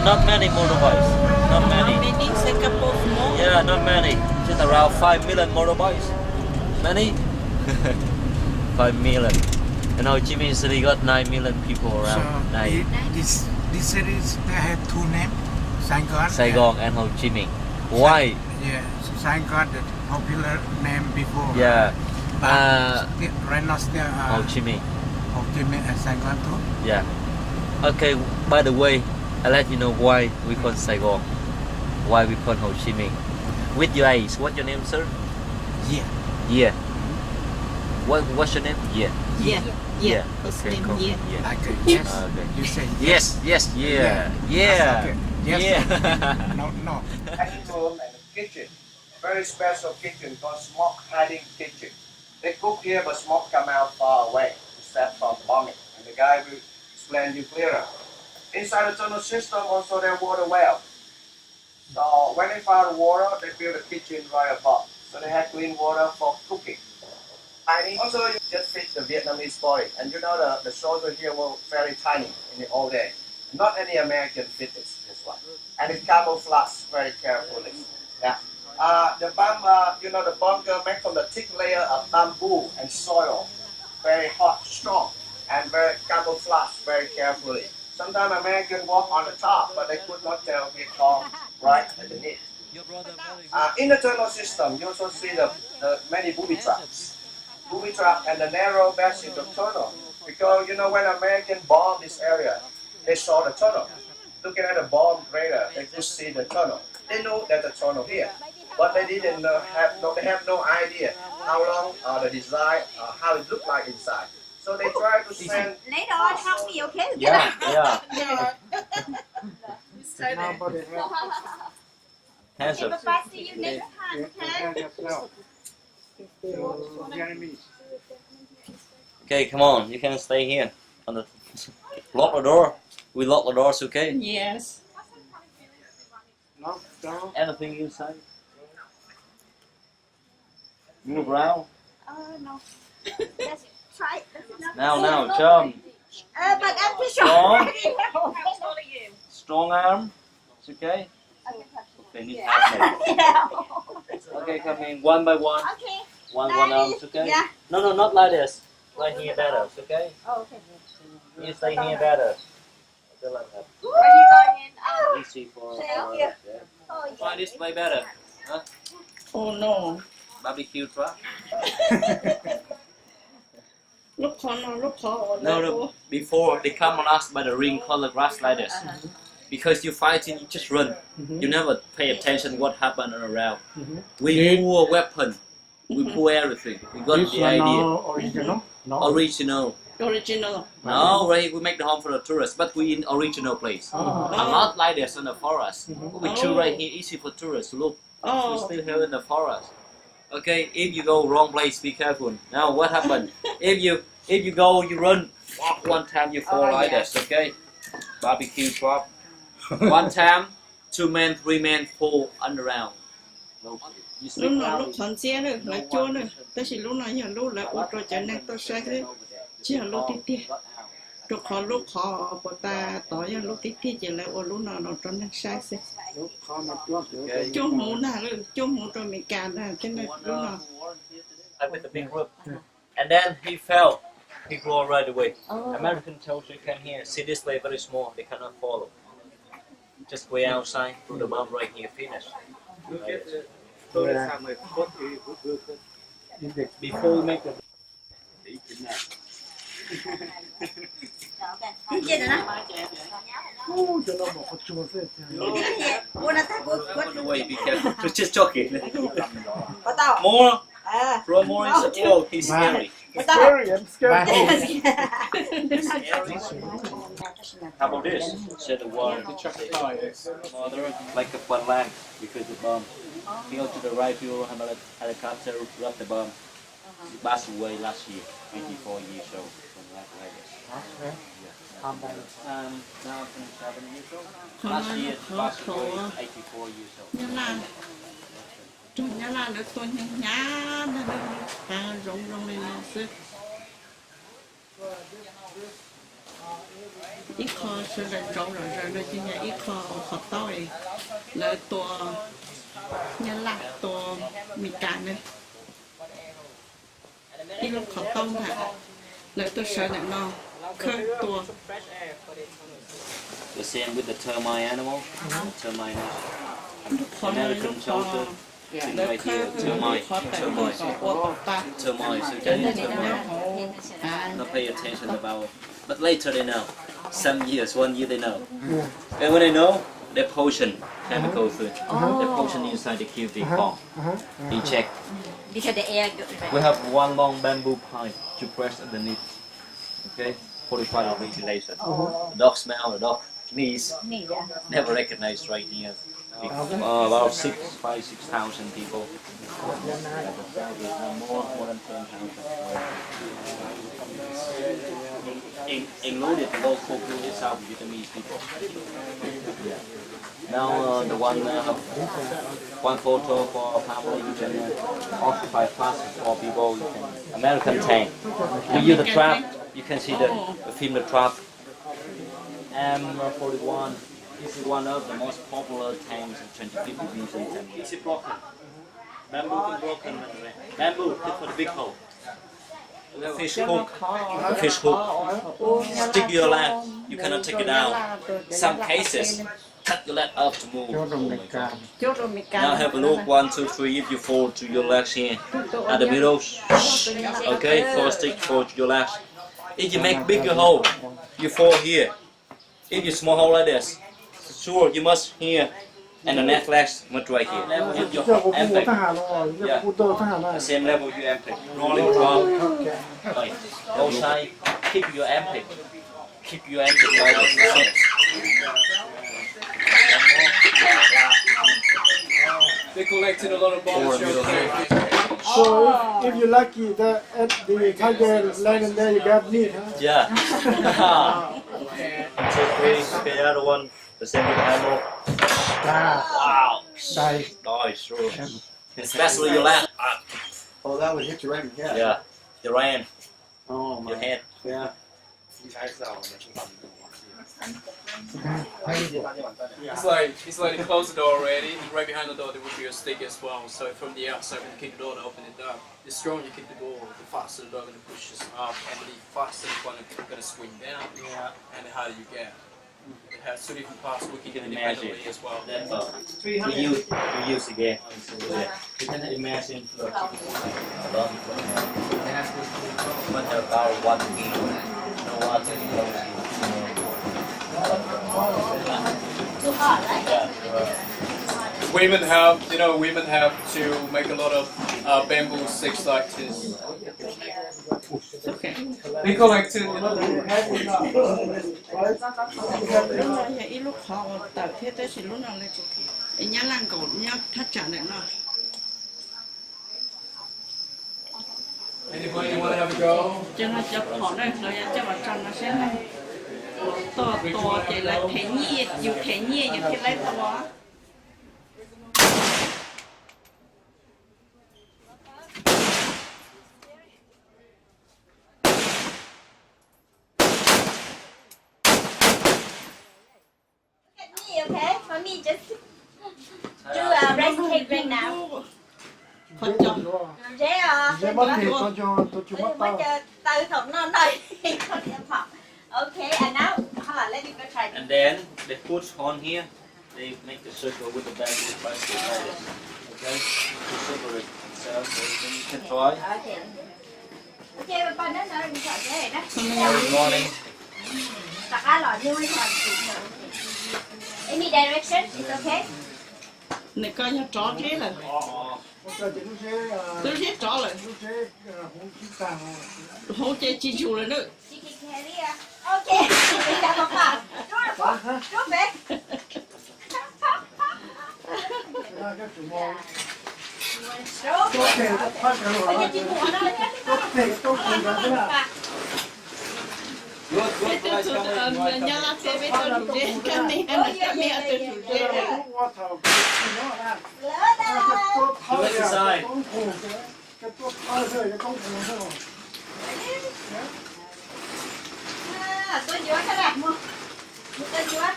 Not many motorbikes. Not many. Many, say couple more. Yeah, not many. Just around five million motorbikes. Many? Five million. And Ho Chi Minh City got nine million people around. So nine. It, this, this city is, they have two names, Saigon. Saigon and Ho Chi Minh. Why? Yeah, Saigon, the popular name before. Yeah. But uh, still, right now still uh, Ho Chi Minh. Ho Chi Minh and Saigon too. Yeah. Okay, by the way, I let you know why we call Saigon, why we call Ho Chi Minh. With your eyes, what's your name, sir? Yeah. Yeah. What, what's your name? Yeah. Yeah. Yeah. Yeah. His name, okay, cool. Yeah. Yeah. Okay. Yes. Okay. You say yes. Yes. Yes. Yeah. Yeah. Yeah. That's okay. Yes. Yeah. No, no. Dining room and the kitchen. Very special kitchen called smoke hiding kitchen. They cook here, but smoke come out far away, except from bombing. And the guy will explain you clearer. Inside the tunnel system, also there water well. So when they found water, they built a kitchen right above. So they had clean water for cooking. I mean, also, you just fit the Vietnamese body. And you know the, the soldier here were very tiny in the old day. Not any American fit this, this one. And it camouflage very carefully. Yeah. Uh, the bam, uh, you know, the bunker made from the thick layer of bamboo and soil. Very hot, strong, and very camouflage very carefully. Sometimes American walk on the top, but they could not tell Viet Cong right underneath. Uh, in the tunnel system, you also see the, the many booby traps. Booby trap and the narrow passage of tunnel. Because, you know, when American bomb this area, they saw the tunnel. Looking at the bomb radar, they could see the tunnel. They know that the tunnel here, but they didn't know, have no, they have no idea how long uh, the design, uh, how it looked like inside. So they try to send. Later on, help me, okay? Yeah, yeah. Handsome. Everybody see you next time, okay? Okay, come on, you can stay here. On the, lock the door. We lock the doors, okay? Yes. Anything inside? Move around. Uh, no. Let's try. Now, now, jump. Uh, but I'm too short. Strong. Strong arm. It's okay. Okay, need help. Okay, come in one by one. Okay. One, one arm, it's okay? Yeah. No, no, not like this. Right here better, it's okay? Oh, okay. You stay here better. Easy for, for, yeah. Why this way better? Huh? Oh no. Barbecue trap? Lub qhov no, lub qhov. No, no. Before they come on us by the ring called the grass like this. Because you fighting, you just run. You never pay attention what happened around. We pull a weapon. We pull everything. We got the idea. Original? No. Original. Original. No, right, we make the home for the tourists, but we in original place. A lot like this in the forest. We choose right here, easy for tourists to look. We still here in the forest. Okay, if you go wrong place, be careful. Now, what happened? If you, if you go, you run, walk one time, you fall like this, okay? Barbecue trap. One time, two men, three men fall underground. Lub no lub qhov ntxiab lawm, lawv cuab lawm, tab sis lub no yog lub lawv ua rau cov neeg tuaj saib xwb, tsis yog lub tiag tiag. Rau qhov lub qhov puas tas tod yog lub tiag tiag ces lawv ua lub no los rau neeg saib xwb. Cuab hmuv na, cuab hmuv rau Amelikas na, thiab lub no. And then he fell. He rolled right away. American soldier came here. See, this place very small. They cannot follow. Just wait outside. Put the bomb right here. Finish. Before we make the Wait, be careful. Just joking. More. Throw more in the hole. He's scary. Scary, I'm scared. How about this? Said the one. Like a fun land because the bomb. He go to the right field, have a helicopter, drop the bomb. He passed away last year, eighty-four years old, from Las Vegas. Yeah. Um, now twenty-seven years old. Last year, he passed away, eighty-four years old. Nyab Laj, rog Nyab Laj lawv tua hnyav hnyav ntag, qaav zoo zoo li no xwb. Ib qho sawv daws ntsoov zom zaws no ces yog ib qho qhov taub lawv tua Nyab Laj tua Mes Kas na. Ib lub qhov taub ntag, lawv tuaj sawv ntawm no khawb tua. The same with the termite animal. Termite. Lub qhov no lub qhov lawv khawb lub qhov tawm tuaj kom ua kom tag. Termite, okay? Termite. Not pay attention about. But later they know. Some years, one year they know. And when they know, the potion chemical food. The potion inside the Q V form. You check. Because the air. We have one long bamboo pipe to press underneath. Okay? Fortify the ventilation. The dog smell, the dog sneeze. Never recognize right here. Uh, about six, five, six thousand people. More, more than ten thousand. In, included the local South Vietnamese people. Yeah. Now, uh, the one, uh, one photo for a family, you can, uh, occupy fast for people, you can, American tank. We use the trap, you can see the, the film the trap. M forty-one, this is one of the most popular tanks in twenty fifty Vision tank. Is it broken? Bamboo can broken, bamboo, good for the big hole. Fish hook, fish hook. Stick to your leg, you cannot take it down. Some cases, cut your leg off to move. Oh my God. Now have a look, one, two, three, if you fall to your legs here, at the middle, okay, four stick, four to your legs. If you make bigger hole, you fall here. If you small hole like this, sure, you must here, and the next leg must right here. Level with your armpit. Yeah. The same level your armpit. Rolling drop. Right. Both side. Keep your armpit. Keep your armpit right. They're collecting a lot of bombs. So if, if you're lucky, the, at the tiger land and there you got meat, huh? Yeah. Two, three. Okay, the other one. The same with the hammer. Wow. Nice. Nice, sure. Especially your left. Ah. Oh, that would hit you right in the head. Yeah. Your hand. Oh, my. Your head. Yeah. It's like, it's like they close the door already. Right behind the door, there would be a stick as well. So from the outside, when you kick the door to open it up, the stronger you kick the door, the faster the door gonna push us up, and the faster the one gonna swing down. Yeah. And the harder you get. It has two different parts working independently as well. That's, uh, to use, to use again. You can imagine, look, what about one thing? No one can close it. Too hard, right? Yeah, too hard. Women have, you know, women have to make a lot of, uh, bamboo sticks like this. They collected. Lub no yog ib lub qhov uas tawm thiab tab sis lub no lawv tsis qhib. Es Nyab Laj nkaum nyob thaj tsam ntawm no. Anybody wanna have a go? Cov no cov phom na, lawv yuav coj los tso no saib na. Toj tua ces lawv them nyiaj, yus them nyiaj yus thiaj li tua. Look at me, okay? Mommy just do a rice cake right now. Deb os, muab cov taw thaum no no. Okay, and now, hold on, let me go try this. And then they put on here, they make the circle with the bamboo plastic like this. Okay? To separate themselves, so you can try. Okay. Okay, ba pa nab no, good morning. Rov qab los, any direction is okay. Nws koj yog rov zeb lawm. Twb zeb rov lawm. Hauv ces tsis zus lawm na. Okay. Peb tuaj txog Nyab Laj teb, peb tuaj zuj zus, kab me no kab me tuaj zuj zus. Tuaj yuav sab laj mus, mus tuaj yuav.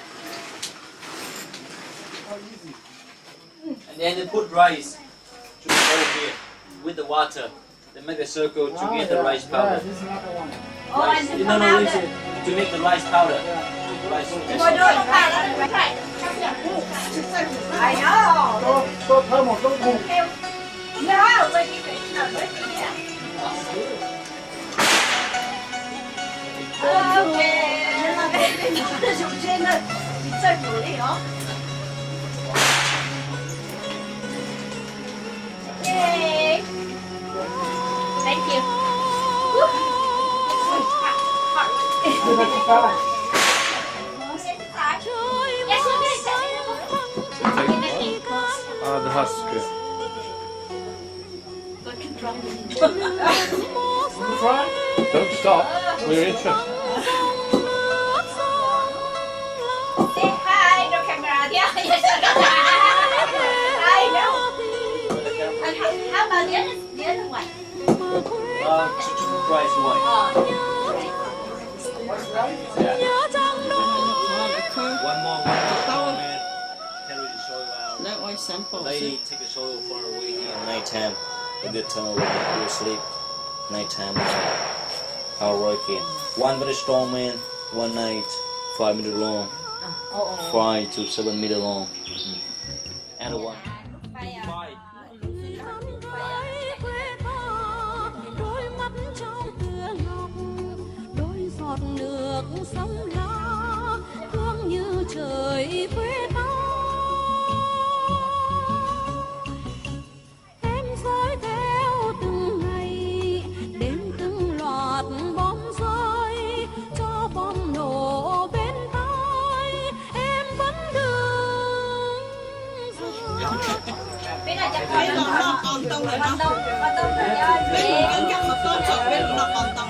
And then they put rice to the bowl here with the water. They make a circle to get the rice powder. Rice. No, no, listen, to make the rice powder. Rice. I know. Yay. Thank you. Ah, the husk. Don't stop. We're interested. Say hi, no camera. Yeah, yes, I know. And how, how about the other, the other one? Uh, to, to price one. Oh. Yeah. One more, one more comment. Carry the show out. Lady take a show for a week in night time. A good time we go sleep. Night time is hard working. One very strong man, one night, five meter long. Five to seven meter long. And one. Five. Đôi mắt trong tựa ngọc, đôi giọt nước sông Lam, thương như trời quê ta. Em dõi theo từng ngày, đêm từng loạt bom rơi, cho bom nổ bên tai, em vẫn đứng. Peb los noj qos ntoo lawm no. Peb mus nkag qhov tob tso, peb los noj qos ntoo.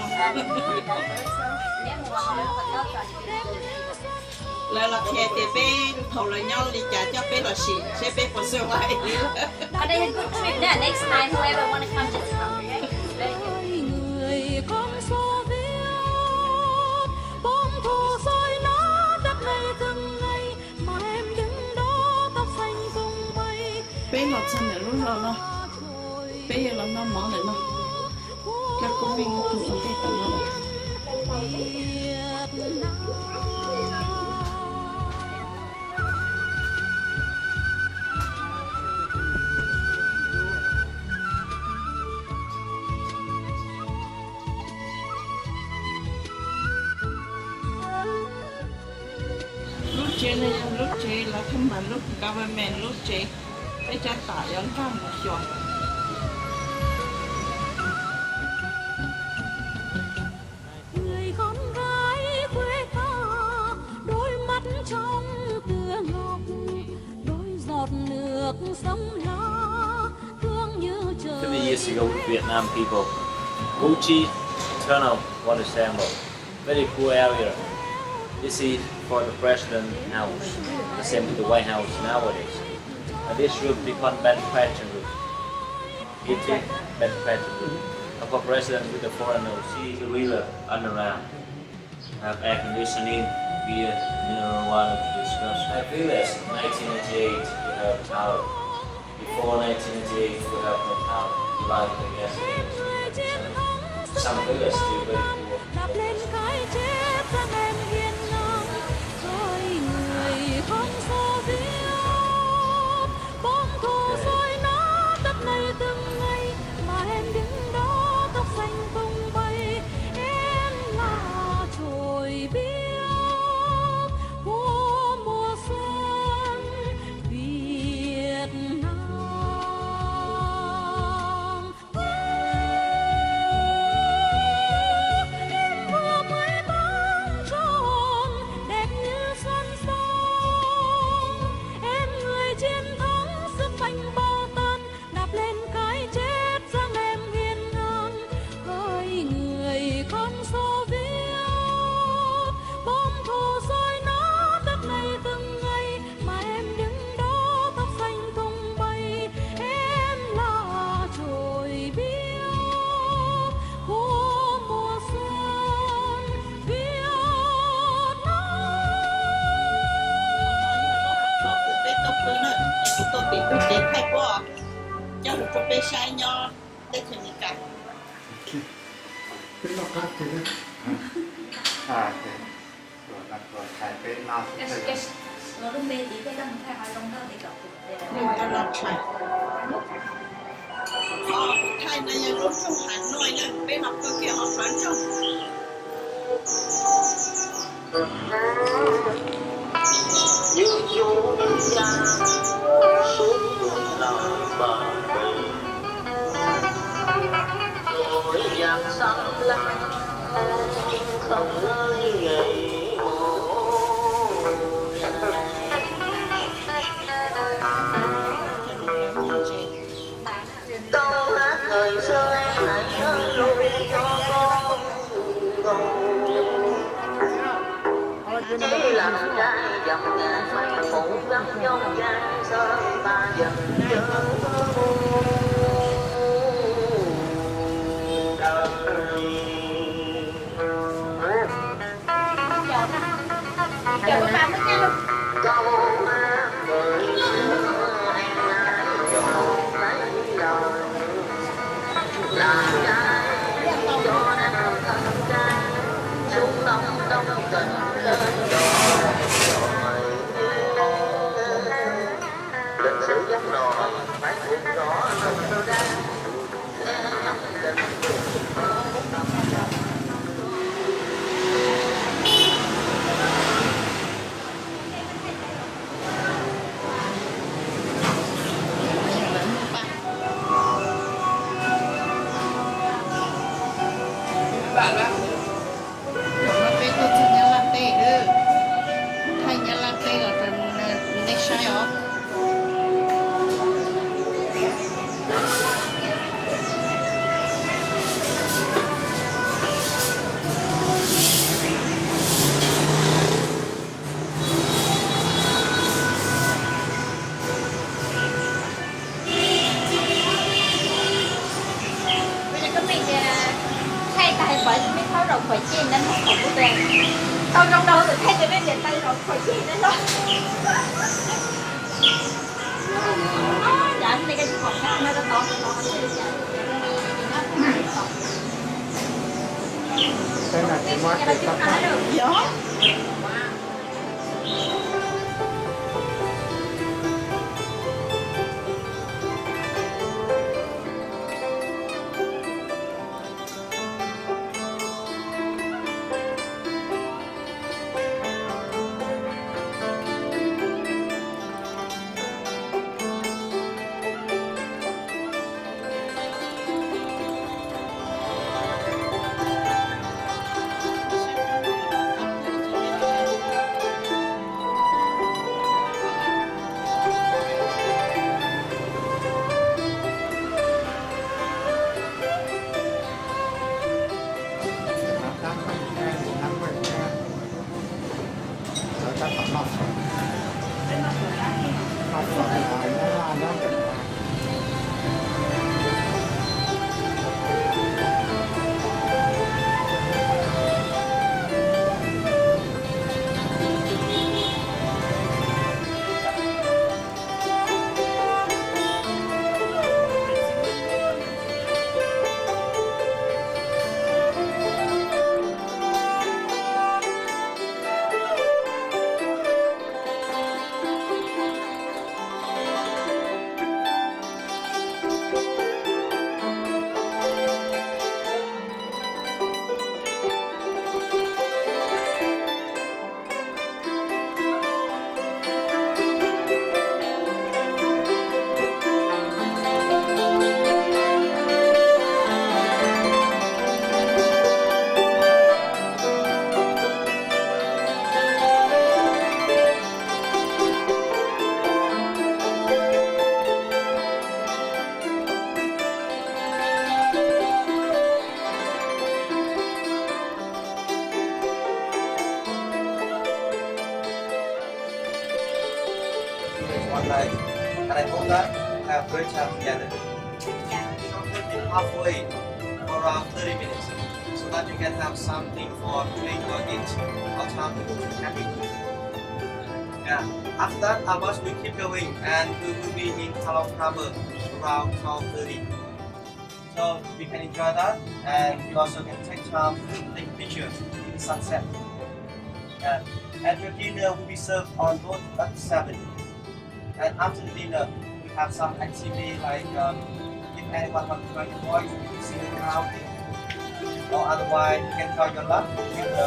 Lawv los qhia tias peb thaum lawv nyob li cas coj peb los sim seb peb puas xwb. But it's a good trip, yeah. Next time, whoever wanna come, just come, okay? Người con số Việt, bóng thù soi nát đất này từng ngày, mà em đứng đó tóc xanh tung bay. Peb los txog ntawm lub zos no, peb yuav los noj mov ntawm no. Noj kub vij tus ua ntej tom no. Lub tsev no yog lub tsev lawv thaj mas lub government lub tsev, peb cov tam yuav nkag mus xyuas. Người con gái quê ta, đôi mắt trong tựa ngọc, đôi giọt nước sông La, thương như trời. Fifty years ago, Vietnam people, Pu Chi Tunnel, one example. Very poor area. This is for the president house, the same with the White House nowadays. And this route become manufacturing route. It is manufacturing route. And for president with the foreigner, see the river underground. Have air conditioning, beer, mineral water to discuss. I feel as nineteen ninety-eight we have power. Before nineteen ninety-eight, we have no power. Like the gas station. Some village still very poor. Đạp lên cái chết cho em yên lành, hỡi người con Xô Viết. Bóng thù soi nát đất này từng ngày, mà em đứng đó tóc xanh tung bay. Em là chổi biếc của mùa xuân Việt Nam. Thaij puab coj lug rua peb saib nyob teb chaws Amelikas. Qhov thaij no yog lub rooj Hà Nội na, peb no kawg kiag hov hlawv nroog. Peb tuaj txug Nyab Laj teb, thaij Nyab Laj teb los rau nej saib os. Thaij tag pov mej thaub zaum khuam ceg na, thaum kuv tau zoo nraug thaij tes mej niam tau zaum khuam ceg na. One night, and I hope that we have a great time together. Halfway for around thirty minutes, so that you can have something for drink or eat. Our time is happy. Yeah. After that, I must we keep going, and we will be in Halong Harbour around twelve thirty. So we can enjoy that, and we also can take time to take pictures in the sunset. Yeah. And your dinner will be served on boat at seven. And after the dinner, we have some activity like, um, if anyone wants to join the boys, we can sing a karaoke. Or otherwise, you can try your luck with the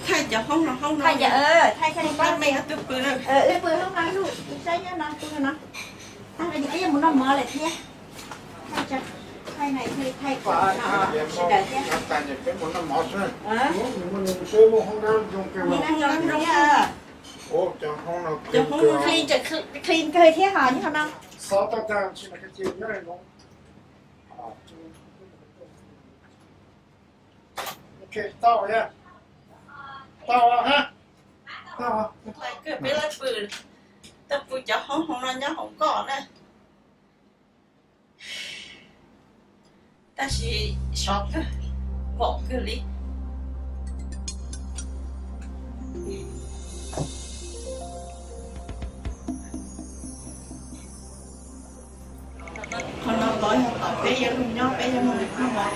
Thaij cov hoob no hoob no, thaij me twb pw na. Thaij mus noj mov lawm thiab. Thaij, thaij pom no sawv daws thiab. Cov hoob no clean kawg thiab ho nyob no. Tau, tau, tau. Peb lawv pw, tuaj pw cov hoob hoob no nyob hauv nkoj na. Tab sis sov kawg, vom kawg li. Qhov no tod yog tom peb yuav mus nyob, peb yuav mus noj mov.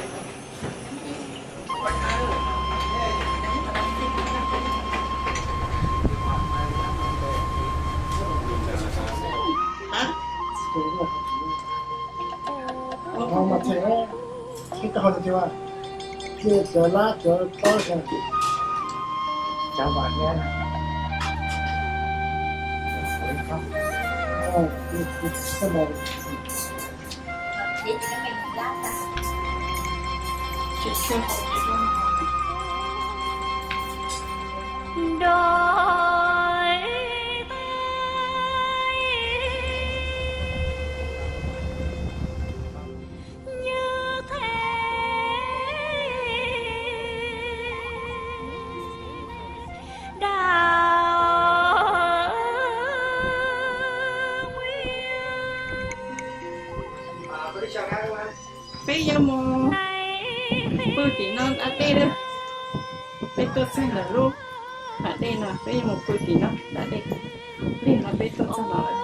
Peb yuav mus pw tim no da dej lawm. Peb tuaj txog ntawm lub pas dej no, peb yuav mus pw tim no da dej. Lig no peb tuaj txog no lawm.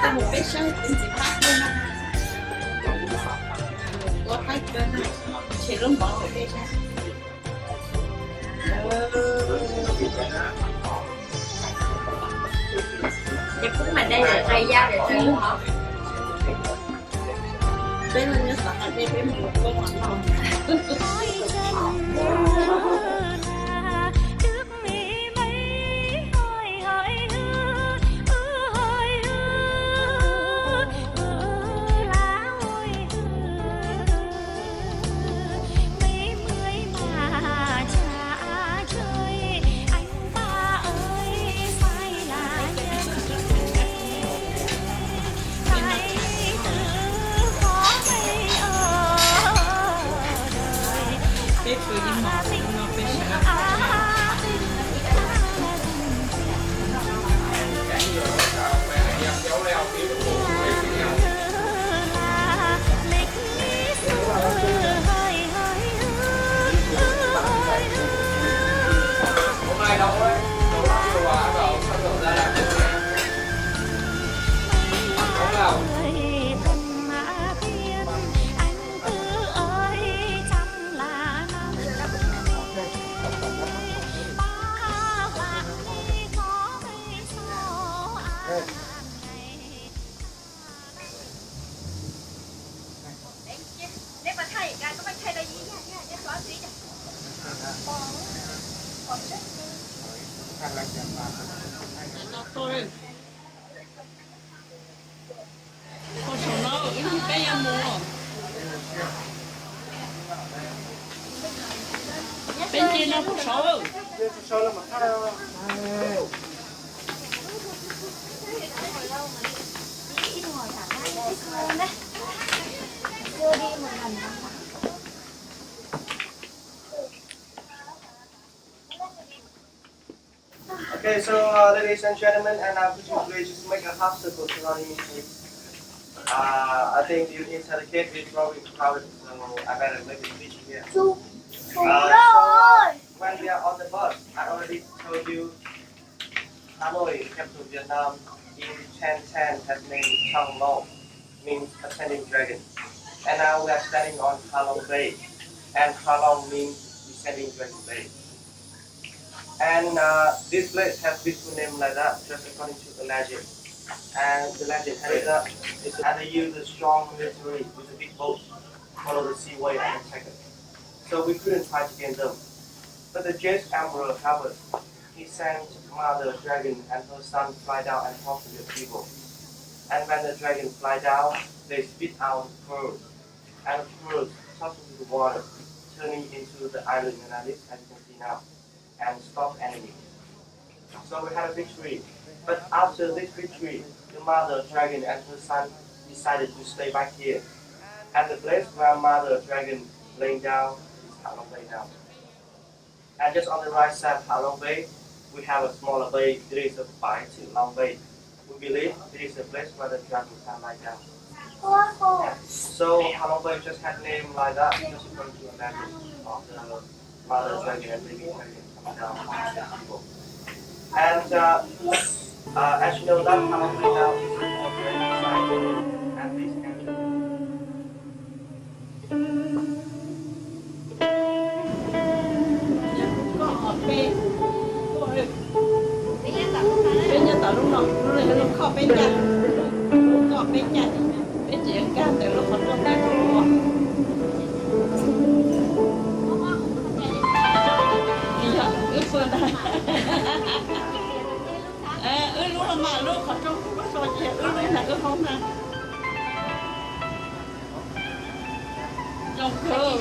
Tau mus peb saib tus ntxim qab kawg no. Ua qab kawg no, ntshe lub mov peb saib. Ces pub mas dai lawm, dai ya lawm, dai lub mov. Peb los nyob xav hais tias peb mus ua koob ua noj. Peb pw ib hmos no peb sawv. Peb yuav mus, peb nce no pug saud. Okay, so uh, ladies and gentlemen, and uh, could you please just make a half circle surrounding me, please? Uh, I think you inside the cave is probably crowded, so I better make a speech here. Uh, so when we are on the bus, I already told you Hanoi, the capital of Vietnam, in ten ten has named Thang Long, means ascending dragon. And now we are standing on Ha Long Bay, and Ha Long means descending dragon bay. And uh, this place has beautiful name like that, just according to the legend. And the legend has that it's, and they use a strong military with a big boat, follow the seaway and attack it. So we couldn't try to gain them. But the Jade Emperor Harvard, he sent Mother Dragon and her son fly down and conquer the people. And when the dragon fly down, they spit out pearls, and the pearls tossed into the water, turning into the island Manaus, as you can see now, and stop enemy. So we had a victory. But after this victory, the mother dragon and her son decided to stay back here. And the place where mother dragon laying down is Ha Long Bay now. And just on the right side of Ha Long Bay, we have a smaller bay. It is a Bai Tsu Long Bay. We believe it is a place where the dragon can lie down. So Ha Long Bay just had name like that, just according to the legend of the mother dragon and baby dragon coming down on the people. And uh, uh, as you know, that Ha Long Bay now is a dragon site. And this can Peb nyob tom lub no, lub no yog lub khoj peb caug, lub khoj peb caug, peb tseem nkag ntawm lub qhov rooj peb tuaj. Yog wb pw ntag. Wb lub no mas lub qhov rooj kuj so ces wb lub ntag wb hoob ntag. Zoo kawg.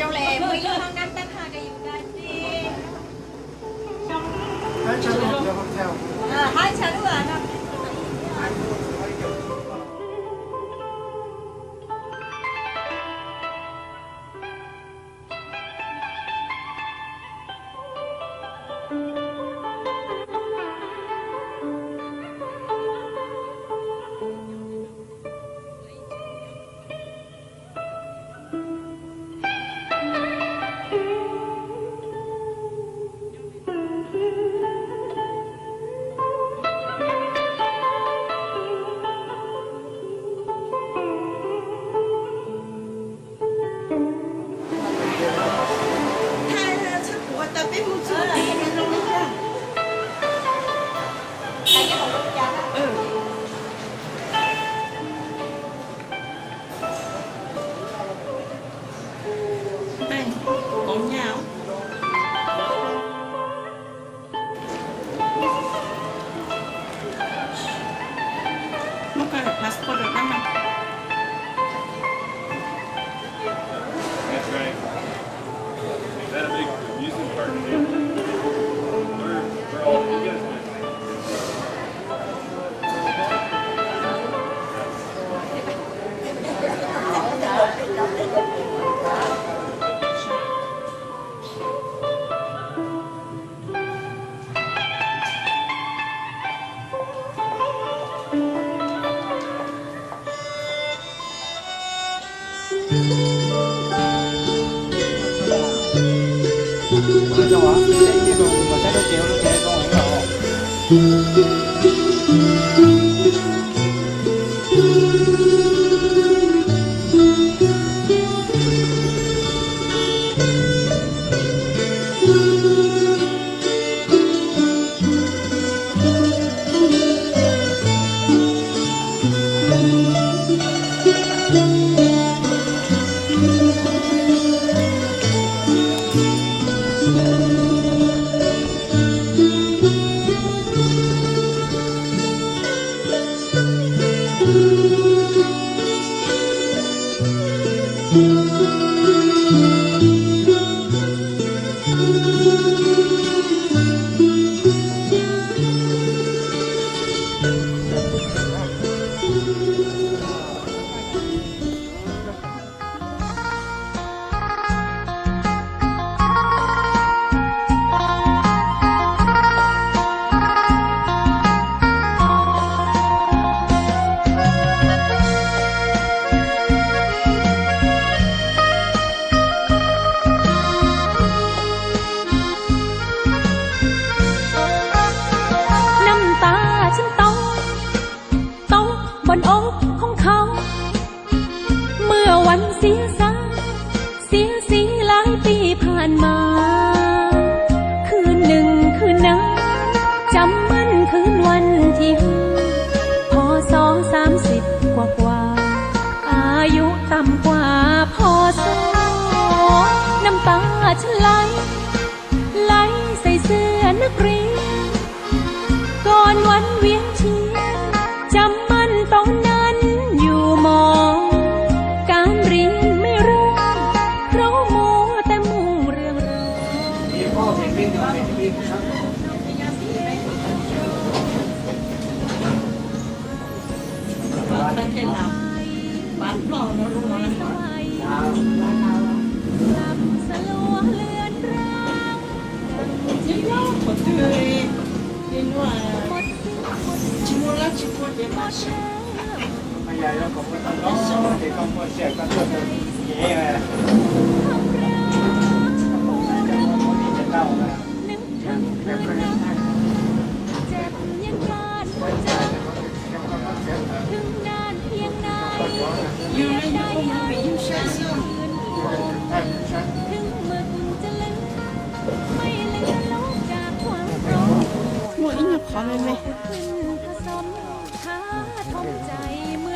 น้ำตาฉันตก ตกบนอกของเขา เมื่อวันเสียสา เสียสีหลายปีผ่านมา คืนหนึ่งคืนนั้น จำมั่นคืนวันที่ห้า พ.ศ. สามสิบกว่ากว่า อายุต่ำกว่า พ.ศ. น้ำตาฉันไหล ไหลใส่เสื้อนักเรียน ก่อนวันเวียนเทียน จำมั่นตอนนั้นอยู่หมอ การเรียนไม่รุ่ง เพราะมัวแต่มุ่งเรื่องรอ Muaj ib nyuag qhov me me.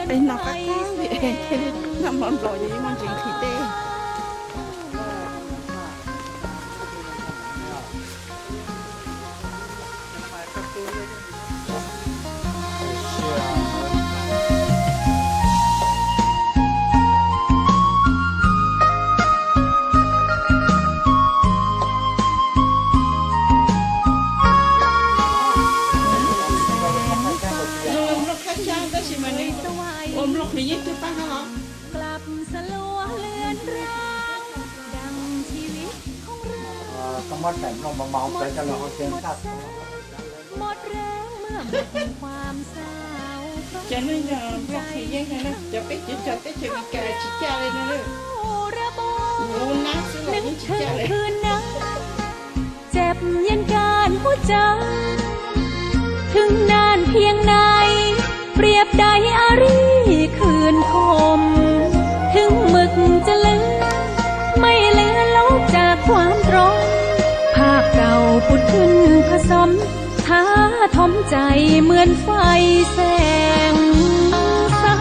Peb noj qab qab li, noj mov nplaum ces yeej muaj ntsis nqhis dej. Ua nplooj qhwv yeej twb pab no los. หมดแรงเมื่อหมดความเศร้า Cov neeg nplog qhwv yeej na, cov peb cov teb chaws Amelikas tsis caj li no. ระบม Ua nab xwb los yeej tsis caj li. เจ็บเย็นกาดหัวใจ ถึงนานเพียงไหน เปรียบดังอารีคืนคม ถึงหมึกจะเลือน ไม่เลือนลบจากความตรม ภาพเก่าผุดขึ้นผสม ท้าทมใจเหมือนไฟแสงเศร้า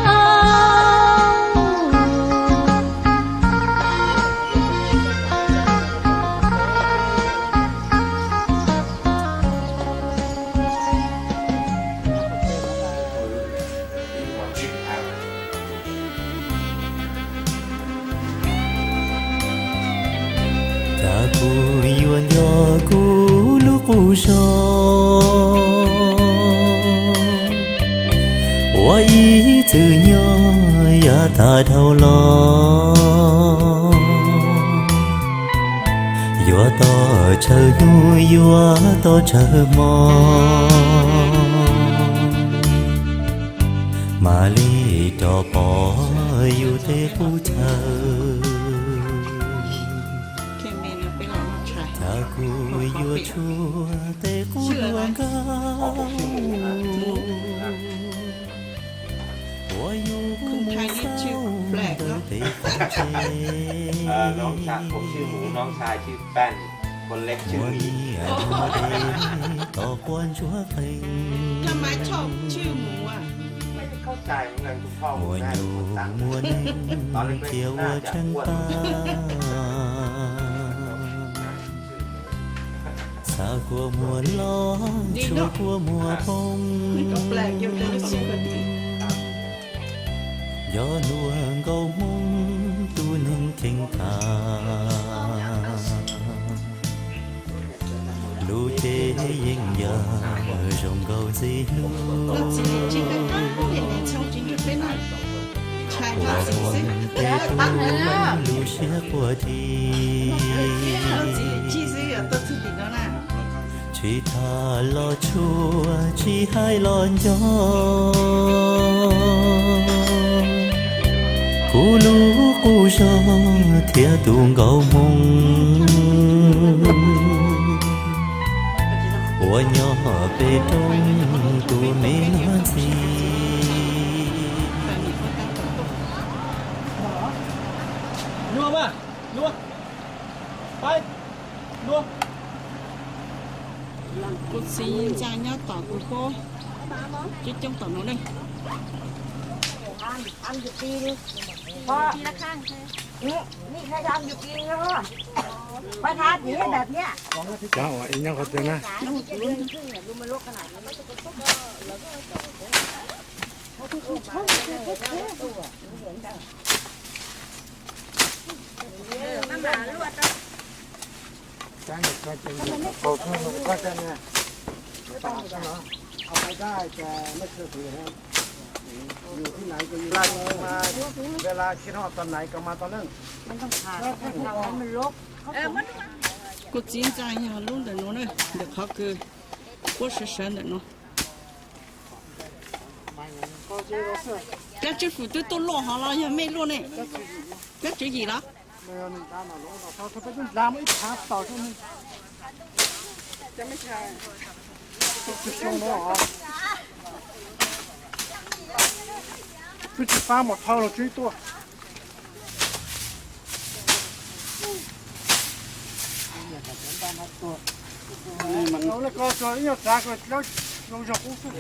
Cas kuv yuav nco kuv lub qub zog uas ib txwm nyob yav tag dhau los, yuav toj tshaw hnub yuav toj tshaw hmo, mam li rov pom yus tej qub chaw. Cas kuv yuav tshuav tej qub hluas nkauj uas yus mus xauj ntawm pem qhov tsev. Muaj niam muaj txiv tos quav ntsuag qees, muaj nyuj muaj neeg cia ua tsheej tag. Xav kua muag loj, tshuav kua muag poob, nco hluas nkauj Hmoob tus Cheeb tsam lub cev yeej yog zoo nkaus ntxim hlub. Ua ntej tu lub siab quaj thi, tsis tham los tshua tsis hais los nco. Kuv lub qub zog thiab tus nkauj hmoob uas nyob pem roob tus me nuj ntxhi. Luag mas, luag, pab, luag. Kuv txiv ntxaa nyob tom kuv pob coob coob tom no ne. Cov uas ib nyob qhov twg na? Kuv txiv ntxaa yog lub ntawm no na, ntawm qhov kws puab sawv sawv ntawm no. Kab tswv fwm twb tuaj luaj hov los yog mej luaj ne? Kab tswv yim los? Twb tsis pab mus thawj los tswv tuaj. Ib nyuag tsav ko zoo zog qub xwb.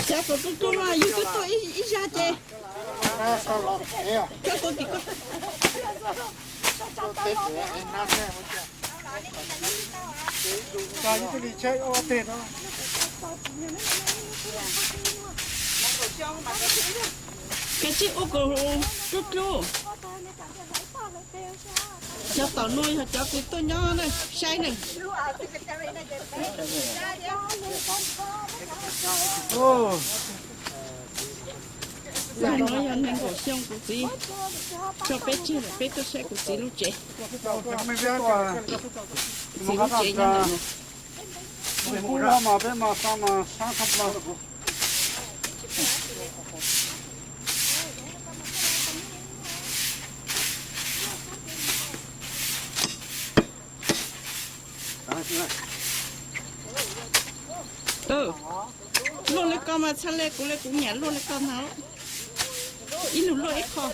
Cov kom tuaj tuaj no yus twb tuaj ib zag ces. Cov kom tim ko. Koj tsis ua kom dlub dlub. Cov tom no yog cov kws tuaj nyob na, saib ne. Ntawm no yog nees nkaum xyoo kuv txiv tso peb tseg lawm, peb tuaj saib kuv txiv lub tsev. Kuv txiv lub tsev nyob ntawm no. Luaj li ko mas txhaj le kuv li, kuv nyiam luaj li ko ntag. Ib lub luaj ib qho.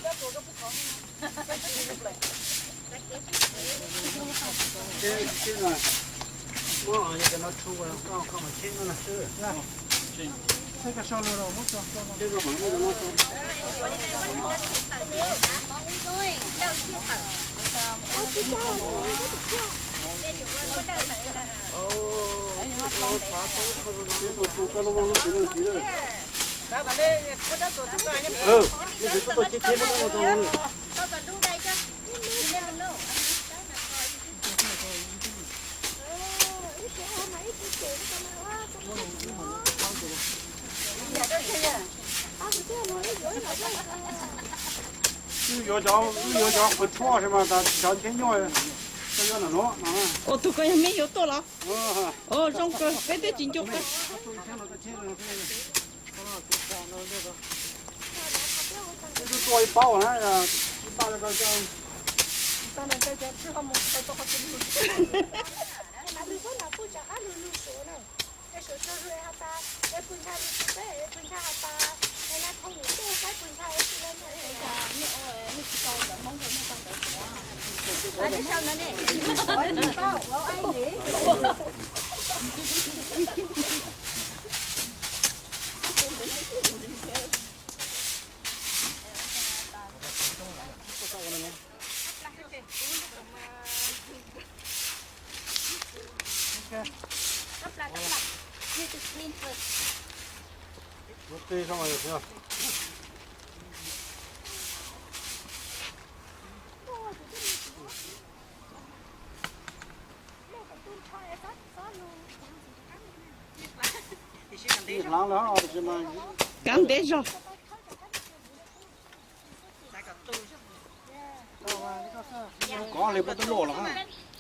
Wb yuav cov, wb yuav cov qhwv tshuaj mas tas cov thiab nyuaj, koj yuav ntawm no no. Ua tus ko yog meb yuav tuaj los? Ua zoo kawg, peb twb tsis nco kawg. Wb twb tuaj ib paub na, ib paub. Kav ntev zog. Kov hli puab tuaj luaj los,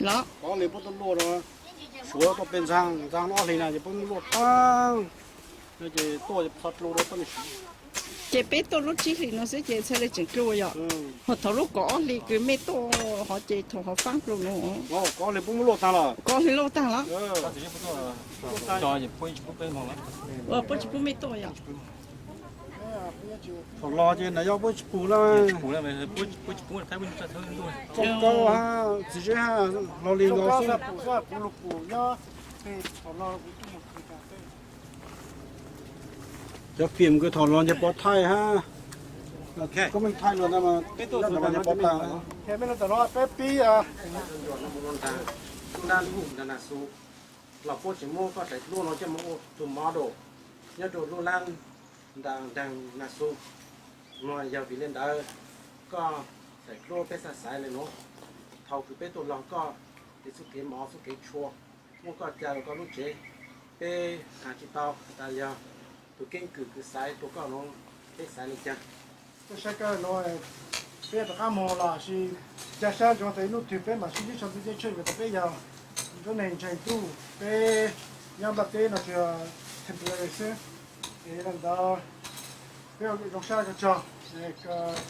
los kov hli puab tuaj luaj los, suav tuaj pes ntxaag ntxaag ob hli na ces puab muab luaj taag. Ces tuaj txhob dlu rau tuaj ne. Ces peb tuaj lub tsib hlis no xwb ces txhaj le tseem dlu yom. Ho thaum lub kaum ob hlis kws mej tuaj hov ces thaum hov faab dlu no. Kaum ob hlis puab muab luaj taag los. Kaum ob hlis luaj taag los. Puab tsis pub mej tuaj yom. Thaum los ces nws yog puab tsis pum na. Txiv Zeb hab Hlo Lis los xwb. Cov fim kws thaum los nce pov thaij hab, koj mej thaij los ntawd mas peb tuaj los nce pov tag. Peb pib lub nab lug ntaag Nas Xus los puab tseem muab koj daim duab no coj moog ua tug model nyob rua lub nab ntaag Nas Xus. Mas yog vim le ntawd koj daim duab peb xav xaiv le nuav. Thaum kws peb tuaj laug koj txuj kev mov txuj kev tshua muab koj ca rua koj lub tsev, peb has tsis tau has tas yog tug keeb kwm kws xaiv rua koj nuav, peb xaiv le caag. Tuaj saib koj nuav, peb rov qaab moog los sis ca sab ntsoov tas ib nub twg peb mam sib ntsib sau ntawv teb tshuaj vim tas peb yog ntsuab neeg ntseeg tub, peb nyob nplaj teb no tsuas yog temporary xwb. Es le ntawd peb ua zoo sab koj tso,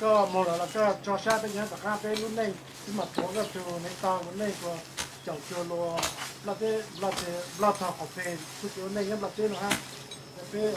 koj moog los los koj tso sab peb nyob tom qaab peb lub neej, peb mam tuav koj tug neev taag ua neej ua caum cuag luas nplaj teb, nplaj tog qhov peg txuj kev ua neej nyob nplaj teb no hab. Peb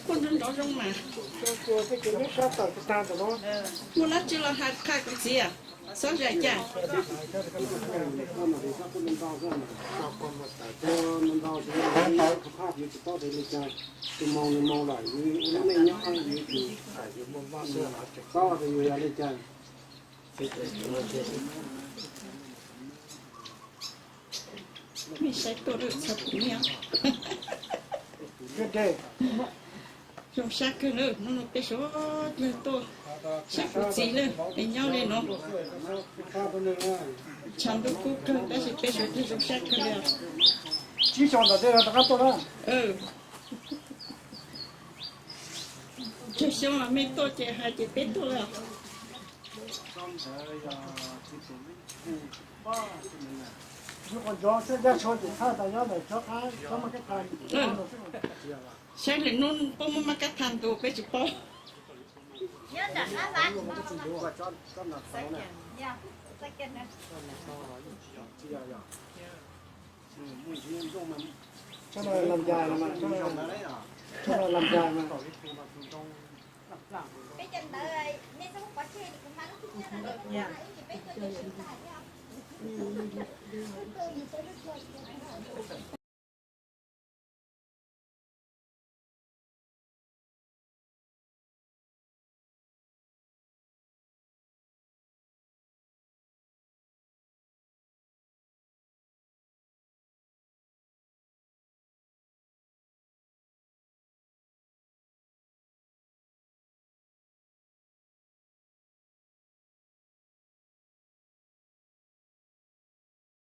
Kuj nrov nrov zoo mas. Muaj dlaab tsi los has qha kuv txiv, xob zam cas. Tus moog nws moog lawm, yus ua lub neej nyob yus tsis paub tas yus yog le caag. Mej saib tuaj lawm txhaj pum mej. Zoo sab kawg lawm, hnub no peb suav dlawg tuaj saib kuv txiv lawm es nyob le nuav. Tshav ntuj kub kawg tab sis peb suav dlawg zoo sab kawg li. Tsib xyoo ntawm tej rov qab tuaj na. Tsawg xyoo mej tuaj ces hais tias peb tuaj lawm. Saib lwm hnub puab muab maj kab thaj ntu peb tsis paub.